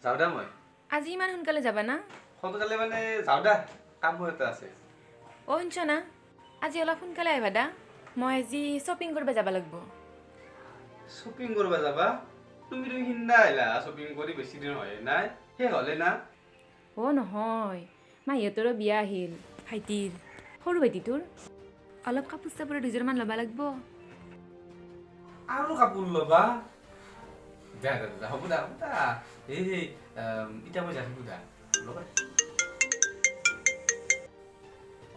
যাওঁ দা মই। আজি ইমান সোনকালে যাবা না? সোনকালে মানে যাওঁ দা, কামো এটা আছে। অ' শুনছ না, আজি অলপ সোনকালে আহিবা দা, মই আজি শ্বপিং কৰিব যাব লাগিব। শ্বপিং কৰিব যাবা? তুমি তুমি সিদিনা আহিলা শ্বপিং কৰি, বেছি দিন হয় নাই, শেষ হ'লে না। অ' নহয়, মাহীহঁতৰো বিয়া আহিল, ভাইটিৰ, সৰু ভাইটিটোৰ। অলপ কাপোৰ চাপোৰ দুযোৰমান ল'ব লাগিব। আৰু কাপোৰ ল'বা? দে দে দে, হ'ব দা, হ'ব দা। এই সেই এতিয়া মই যাই থাকোঁ দা, ল'বা।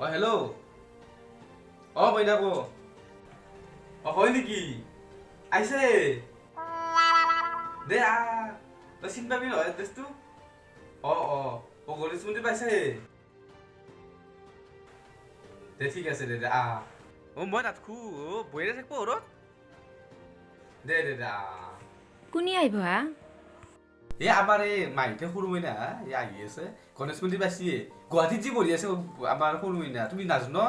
অ' হেল্ল', অ' মইনা ক। অ' হয় নেকি, আহিছে দে। আ তই চিনি পাবি নহয় এড্ৰেছটো। অ' অ' অ' গণেশ মন্দিৰ পাইছে দে। ঠিক আছে দে দে, আ অ' মই নাথাকো, অ' বহিয়ে থাকিব ঘৰত। দে দে দে, আ। কোনে আহিব হা? এই আমাৰ এই মাহীতে সৰু মইনা এই আহি আছে, গণেশ মন্দিৰ পাইছে। গুৱাহাটীত যি পঢ়ি আছে আমাৰ সৰু মইনা, তুমি নাজানো?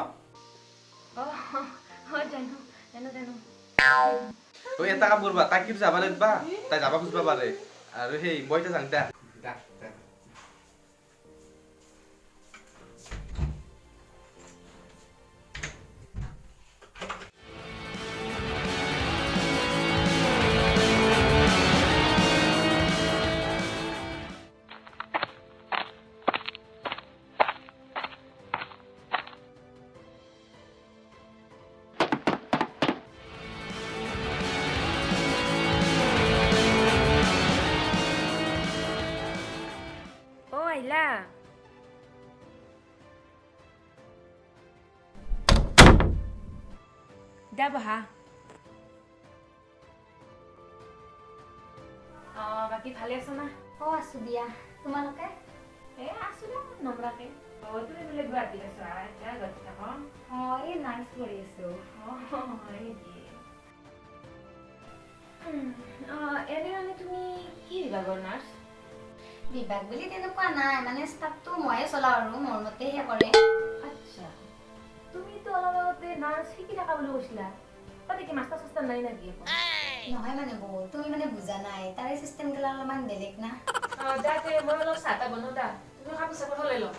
অঁ, জানো জানো জানো। তই এটা কাম কৰবা, তাই কিন্তু যাবা লাগবা, তাই যাবা খুজিব পাৰে। আৰু সেই মই এতিয়া যাং দা দা দা। অ' আহিলা? দা বহা। অঁ, বাকী ভালে আছ না? অ' আছো দিয়া, তোমালোকে? এ আছো দে নম্ৰাকে। অঁ, তুমি বোলে গুৱাহাটীত আছা এতিয়া, গুৱাহাটীত থাক? অঁ, এই নাৰ্ছ কৰি আছো। অঁ, হয় নেকি? অঁ, এনে মানে তুমি কি বিভাগৰ নাৰ্ছ? বিভাগ বুলি তেনেকুৱা নাই, মানে ষ্টাফটো ময়ে চলাওঁ আৰু মোৰ মতেহে কৰে। আচ্ছা, তুমিতো অলপ আগতে নাৰ্ছ শিকি থাকা বুলি কৈছিলা, তাতে কি মাষ্টাৰ চাষ্টাৰ নাই নেকি একো? নহয় মানে বৌ, তুমি মানে বুজা নাই, তাৰে চিষ্টেমগিলা অলপমান বেলেগ না। অঁ, দা তে, মই অলপ চাহ তাহ বনাওঁ দা, তুমি কাপোৰ চাপোৰ সলাই লওঁ।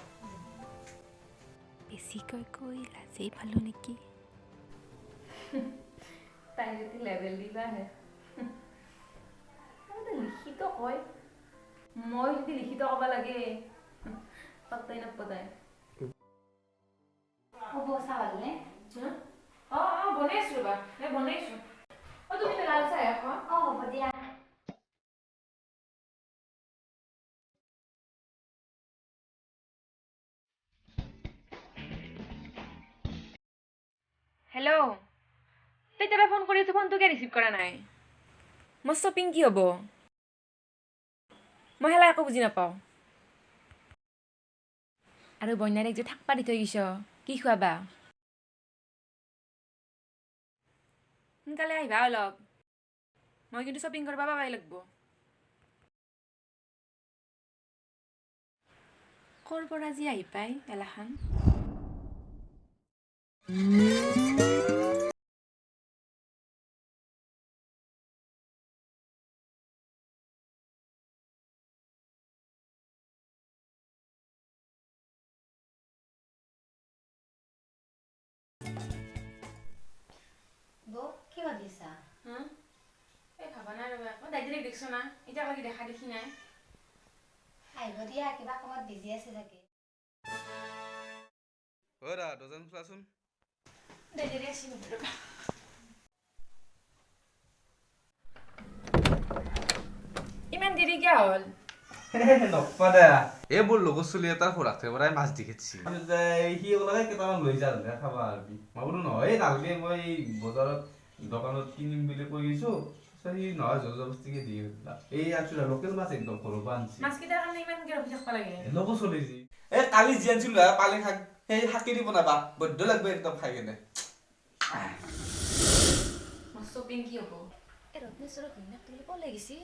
বেছিকৈ কৈ লাজেই পালোঁ নেকি? তাই যদি লেবেল দিবা আহে, লিখিত কয়, মই যদি লিখিত ক'ব লাগে পাত্তাই নাপাব তাই। হ'ব, চাহ ভালনে? অঁ অঁ, বনাই আছোঁ ৰ'বা, এই বনাইছোঁ। অঁ, তুমি লাল চাহ খোৱা। অঁ, হ'ব দিয়া। হেল্ল', তই তেতিয়াৰ ফোন কৰি আছোঁ, ফোনটো কিয় ৰিচিভ কৰা নাই? মোৰ শ্বপিং কি হ'ব? মই হেলা একো বুজি নাপাওঁ। আৰু বন্যাৰেক যে থাকপা দি থৈ গৈছ, কি খুৱাবা? সোনকালে আহিবা অলপ, মই কিন্তু শ্বপিং কৰিব পাবাই লাগব। ক'ৰ পৰা যি আহি পায় এলাখান। বৌ, কি ভাবিছা? এই ভাবা নাই ৰ'বা, মই দাইটিক দেখছো না, এতিয়ালৈকে দেখা দেখি নাই। আহিব দিয়া, কিবা কামত বিজি আছে চাগে। অ' দা, দৰ্জাখন খোলাচোন। দাইটিৰে আছিল ৰ'বা। ইমান দেৰি কিয় হ'ল? নকবা দা, এই মোৰ লগৰ ছোৱালী এটাৰ খুৰাকথে পৰাই মাছ দি খেদছি। সি ক'লে কেইটামান লৈ যা নহ'লে খাবা পাৰবি। মই বোলো নহয় নালগে, মই বজাৰত দোকানত কিনিম বুলি কৈ গৈছো। তাৰপিছত সি নহয় জোৰ জবস্তিকে দি দিলা। এই আনছো লোকেল মাছ, একদম ঘৰৰ পৰা আনছি। মাছকেইটাৰ কাৰণে ইমানকে ৰখি থাকিব লাগে? লগৰ ছোৱালী যি এই কালি যি আনছিলো নহয় পালেং শাক, সেই শাকেদি বনাবা, বৈদ্য লাগব একদম খাই কেনে। মোৰ শ্বপিং কি হ'ব? এই ৰত্নেশ্বৰৰ ঘৈণীয়েকটো বোলে পলাই গৈছি।